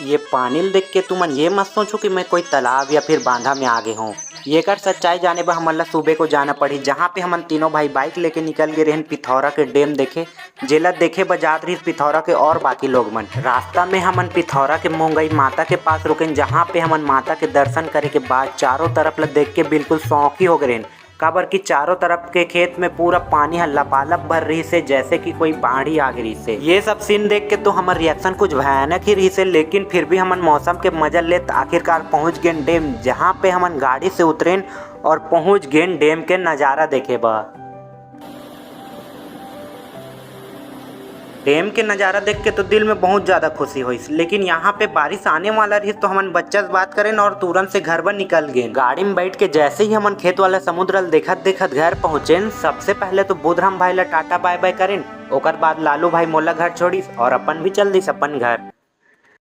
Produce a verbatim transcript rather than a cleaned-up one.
ये पानी ल देख के तुमन ये मत सोचो कि मैं कोई तालाब या फिर बांधा में आ गे हूँ। येकर सच्चाई जाने बर हमन ला सुबह को जाना पड़ी, जहाँ पे हमन तीनों भाई बाइक लेके निकल गे रहन पिथौरा के डैम देखे, जेला देखे बर जात रहिस पिथौरा के और बाकी लोग मन। रास्ता में हमन पिथौरा के मुंगई माता के पास रुकेन, जहाँ पे हमन माता के दर्शन करे के बाद चारों तरफ ला देख के बिल्कुल शौकी हो गे रहन, काबर कि चारों तरफ के खेत में पूरा पानी ह लबालब भर रहिस हे, जैसे कि कोई बाढ़ ही आ गे रहिस हे। ये सब सीन देख के तो हमर रिएक्शन कुछ भयानक ही रहिस हे, लेकिन फिर भी हमन मौसम के मजा लेत आखिरकार पहुंच गेन डैम, जहाँ पे हमन गाड़ी से उतरेन और पहुंच गेन डैम के नज़ारा देखे बर। डैम के नज़ारा देख के तो दिल में बहुत ज्यादा खुशी होइस, लेकिन यहाँ पे बारिश आने वाला रहिस तो हमन बच्चा से बात करेन और तुरंत से घर बर निकल गेन। गाड़ी में बैठ के जैसे ही हमन खेत वाला समुद्र ल देखत देखत घर पहुँचेन, सबसे पहले तो बुधराम भाई ला टाटा बाय बाय करेन, ओकर बाद लालू भाई मोला घर छोड़िस और अपन भी चल दिस अपन घर।